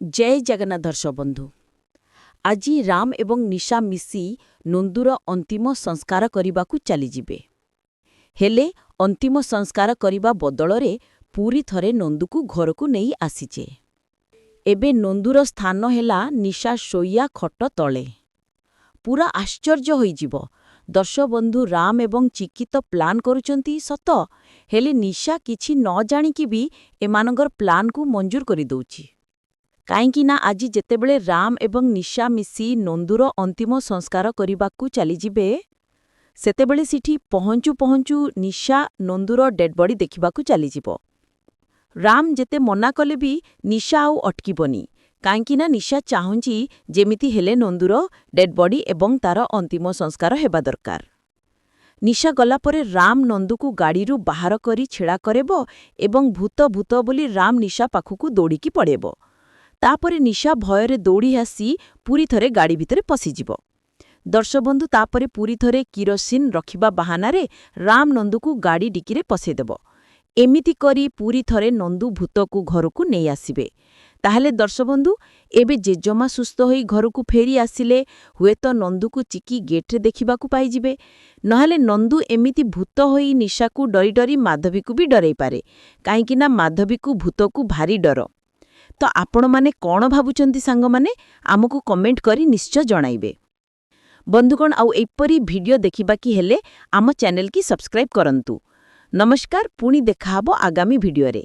ଜୟ ଜଗନ୍ନାଥ ଦର୍ଶକ ବନ୍ଧୁ, ଆଜି ରାମ ଏବଂ ନିଶା ମିଶି ନନ୍ଦୁର ଅନ୍ତିମ ସଂସ୍କାର କରିବାକୁ ଚାଲିଯିବେ। ହେଲେ ଅନ୍ତିମ ସଂସ୍କାର କରିବା ବଦଳରେ ପୁଣି ଥରେ ନନ୍ଦୁକୁ ଘରକୁ ନେଇ ଆସିଛେ। ଏବେ ନନ୍ଦୁର ସ୍ଥାନ ହେଲା ନିଶା ଶୋଇଆ ଖଟ ତଳେ। ପୁରା ଆଶ୍ଚର୍ଯ୍ୟ ହୋଇଯିବ ଦର୍ଶକ ବନ୍ଧୁ। ରାମ ଏବଂ ଚିକି ତ ପ୍ଲାନ୍ କରୁଛନ୍ତି ସତ, ହେଲେ ନିଶା କିଛି ନ ଜାଣିକି ବି ଏମାନଙ୍କର ପ୍ଲାନ୍କୁ ମଞ୍ଜୁର କରିଦେଉଛି। କାହିଁକି ନା ଆଜି ଯେତେବେଳେ ରାମ ଏବଂ ନିଶା ମିଶି ନନ୍ଦୁର ଅନ୍ତିମ ସଂସ୍କାର କରିବାକୁ ଚାଲିଯିବେ, ସେତେବେଳେ ସେଠି ପହଞ୍ଚୁ ପହଞ୍ଚୁ ନିଶା ନନ୍ଦୁର ଡେଡ୍ ବଡି ଦେଖିବାକୁ ଚାଲିଯିବ। ରାମ ଯେତେ ମନା କଲେ ବି ନିଶା ଆଉ ଅଟକିବନି, କାହିଁକି ନା ନିଶା ଚାହୁଁଛି ଯେମିତି ହେଲେ ନନ୍ଦୁର ଡେଡ୍ ବଡି ଏବଂ ତାର ଅନ୍ତିମ ସଂସ୍କାର ହେବା ଦରକାର। ନିଶା ଗଲା ପରେ ରାମ ନନ୍ଦୁକୁ ଗାଡ଼ିରୁ ବାହାର କରି ଛିଡ଼ା କରେବ ଏବଂ ଭୂତ ଭୂତ ବୋଲି ରାମ ନିଶା ପାଖକୁ ଦୌଡ଼ିକି ପଳେଇବ। ତାପରେ ନିଶା ଭୟରେ ଦୌଡ଼ି ଆସି ପୁଣି ଥରେ ଗାଡ଼ି ଭିତରେ ପଶିଯିବ। ଦର୍ଶକବନ୍ଧୁ, ତାପରେ ପୁଣି ଥରେ କିରୋସିନ ରଖିବା ବାହାନାରେ ରାମ ନନ୍ଦୁକୁ ଗାଡ଼ି ଡିକିରେ ପଶେଇଦେବ। ଏମିତି କରି ପୁଣି ଥରେ ନନ୍ଦୁ ଭୂତକୁ ଘରକୁ ନେଇ ଆସିବେ। ତାହେଲେ ଦର୍ଶକବନ୍ଧୁ, ଏବେ ଜେଜମା ସୁସ୍ଥ ହୋଇ ଘରକୁ ଫେରି ଆସିଲେ ହୁଏତ ନନ୍ଦୁକୁ ଚିକି ଗେଟ୍ରେ ଦେଖିବାକୁ ପାଇଯିବେ। ନହେଲେ ନନ୍ଦୁ ଏମିତି ଭୂତ ହୋଇ ନିଶାକୁ ଡରି ଡରି ମାଧବୀକୁ ବି ଡରେଇପାରେ, କାହିଁକି ନା ମାଧବୀକୁ ଭୂତକୁ ଭାରି ଡର। ତ ଆପଣମାନେ କ'ଣ ଭାବୁଛନ୍ତି ସାଙ୍ଗମାନେ, ଆମକୁ କମେଣ୍ଟ କରି ନିଶ୍ଚୟ ଜଣାଇବେ। ବନ୍ଧୁଗଣ, ଆଉ ଏପରି ଭିଡ଼ିଓ ଦେଖିବାକୁ ହେଲେ ଆମ ଚ୍ୟାନେଲକି ସବସ୍କ୍ରାଇବ୍ କରନ୍ତୁ। ନମସ୍କାର, ପୁଣି ଦେଖାହବ ଆଗାମୀ ଭିଡ଼ିଓରେ।